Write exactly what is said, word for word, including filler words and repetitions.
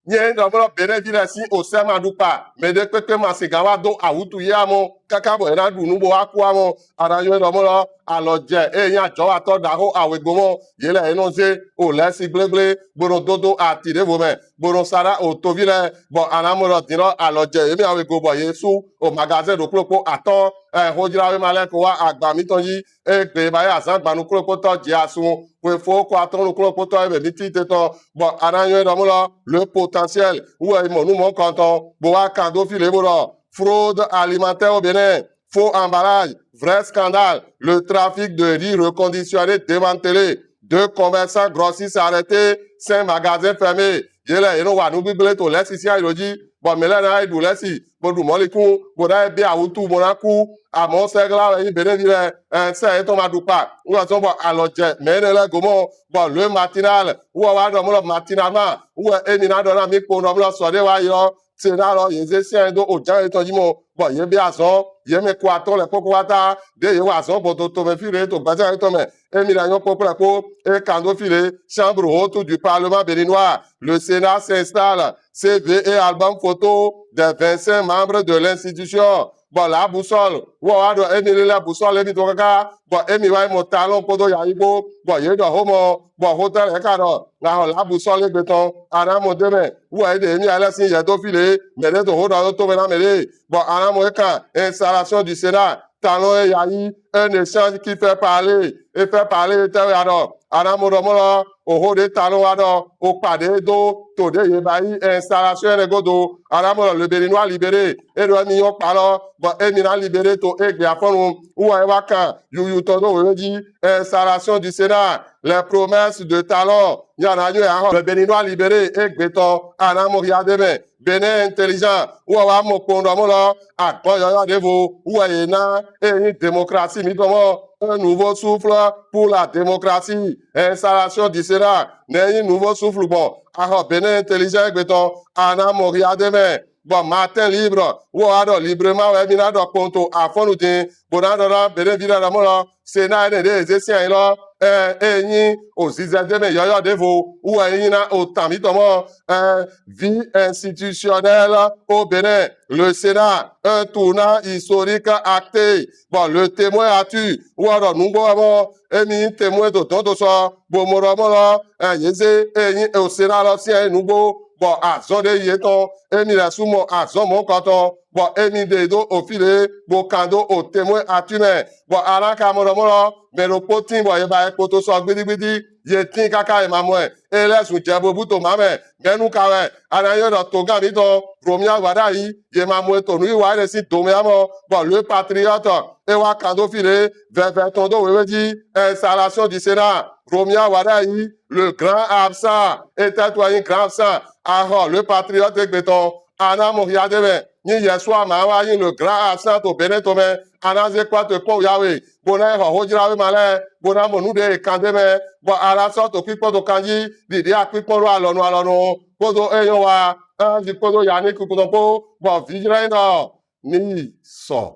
Nyɛ ɖɔ mɔ lɔ Benɛvi lɛ sin osɛ ma ɖu kpa. Mɛɖe kpekpe ma sin gan wa do awutu ya mɔ kaka bɔ e na ɖu nu bo wa ku wa mɔ. A na yɔn ɖɔ mɔ lɔ alɔ jɛ e nya jɔ wa tɔ da ho awe go mɔ. Ye lɛ e nɔ ze o lɛ si gblegble bo nɔ dodo ati ɖevo mɛ bo nɔ sa na o tovi lɛ bɔ a na mɔ lɔ din lɔ alɔ jɛ ye mi awe go bɔ ye su o magazin ɖokpo ɖokpo atɔn ɛ xojlawema lɛ ko wa agba mitɔn ji egbe ba yi azan gba nukunɖokpotɔ jɛ asun xwe fo ko atɔn nukunɖokpotɔ ebe mi ti te tɔn bɔ a na yɔn ɖɔ mɔ lɔ le potentiel wɛ mɔ nu mɔ kɔntɔn bo wa kan do fi le bo lɔ fraude alimentaire au Bénin, faux emballage, vrai scandale, le trafic de riz reconditionné démantelé, deux commerçants grossistes arrêtés, cinq magasins fermés. Ye lɛ ye nɔ wa nu gbigble to lɛsi sin ayi ɖo ji bɔ mɛ lɛ na yi ɖu lɛsi bo ɖu mɔlikun bo na yi bia awutu bo na ku. Amɔ sɛgla wɛ yi Benɛvi lɛ ɛn sɛ yetɔn ma ɖu kpa. Wɔ zɔn bɔ alɔ jɛ mɛ enɛ lɛ gomɔ bɔ Le Matinal wɔ wa ɖɔ mɔ lɔ Matinal ma wɔ emi na ɖɔ na mi kpo nɔ mɔ lɔ sɔ ɖe wa yi lɔ Sena lɔ ye ze sian do ojan yetɔn ji mɔ bɔ ye bia azɔn ye mɛ ko atɔn lɛ kpokpo wa ta ɖe ye wa azɔn gbɔn to tomɛ fi ɖe to gbazan yetɔn mɛ. Emi la nyɔ kpokpo lɛ kpo e kan do fi ɖe chambre haute du parlement béninois, le Sénat s'installe, C V et album photo des vingt-cinq membres de l'institution. Bɔ La Boussole wɔ wa ɖɔ emi lɛ La Boussole emi to kaka bɔ emi wa yi mɔ Talon kpodo Yayi kpo bɔ ye ɖɔ homɔ bɔ hotɛl e ka ɖɔ ŋa xɔ La Boussole egbe tɔn a na mɔ de mɛ wɔ e ɖe emi alɛ sin yɛ do fi le mɛ ɖe to ho ɖɔ to mɛ na mɛ ɖe bɔ a na mɔ e kan installation du Sénat Talon et Yayi, un échange qui fait parler et fait parler tɛ wɛ a ɖɔ a na mɔ ɖɔ mɔ lɔ oho ɖe Talon wa ɖɔ o kpa ɖe do to ɖe ye ba yi installation enɛ godo a na mɔ lɔ Le Béninois Libéré e ɖɔ emi nyɔ kpa lɔ bɔ emi na libéré to egbe afɔnu wɔ e wa kan yuyu tɔn do wewe ji installation du Sénat, les promesses de Talon nya na nyɔ ya xɔ Le Béninois Libéré egbe tɔn a na mɔ hia de mɛ. Bénin Intelligent wɔ wa mɔ kpɔn ɖɔ mɔ lɔ agbɔn yɔyɔ ɖevo wɔ ye na e nyi démocratie mi tɔn mɔ un nouveau souffle pour la démocratie, installation du Sénat nɛ nyi nouveau souffle gbɔn axɔ Bénin Intelligent egbe tɔn a na mɔ hia de mɛ. Bɔ Matin Libre wɔ wa ɖɔ librement wɛ mi na ɖɔ kpɔn to afɔnu din bo na ɖɔ na Benɛvi lɛ ɖɔ mɔ lɔ Sena enɛ ɖe e ze sian yi lɔ ɛ e nyi o zizɛ de mɛ yɔyɔ ɖevo wɔ e nyi na o tan mi tɔn mɔ ɛ vie institutionnelle au Bénin, le Sénat, un tournant historique acté. Bon, le Témoin Actu wɔ ɖɔ nugbo wɛ mɔ emi nyi témoin to dɔn to sɔ bo mɔ ɖɔ mɔ lɔ ɛ ye ze e nyi o Sena lɔ sian yi nugbo bɔ azɔn ɖe yi etɔn emi lɛ su mɔ azɔn mɔ kɔtɔn bɔ emi ɖe do ofi le bo kan do o Témoin Actu mɛ bɔ a na ka mɔ ɖɔ mɔ lɔ mɛ ɖokpo tin bɔ ye ba ye kpoto sɔ gbidigbidi ye tin kaka ye ma mɔ ɛ e lɛ zun jɛ bo bu to ma mɛ mɛnu ka wɛ a na yɔn ɖɔ togan mi tɔn Romuald Wadagni ye ma mɔ ɛ to nu yi wa ɖe si do mɛ amɔ bɔ Le Patriote e wa kan do fi le vɛvɛ tɔn do wewe ji installation du Sénat Romuald Wadagni le grand absent etɛ to nyi grand absent axɔ Le Patriote egbe tɔn a na mɔ hia de mɛ nyi Yɛsu Ama wa nyi le grand absent to Benɛ to mɛ a na ze kpa to kpɔ yawe bo na xɔ xojlawema lɛ bo na mɔ nu ɖe e kan de mɛ bɔ a na sɔ to kpikpɔn to kan ji ɖiɖi akpikpɔn ɖo alɔnu alɔnu kpodo e nyɔ wa anzi kpodo yani kpikpɔn kpo bɔ vijlɛ nɔ ni sɔ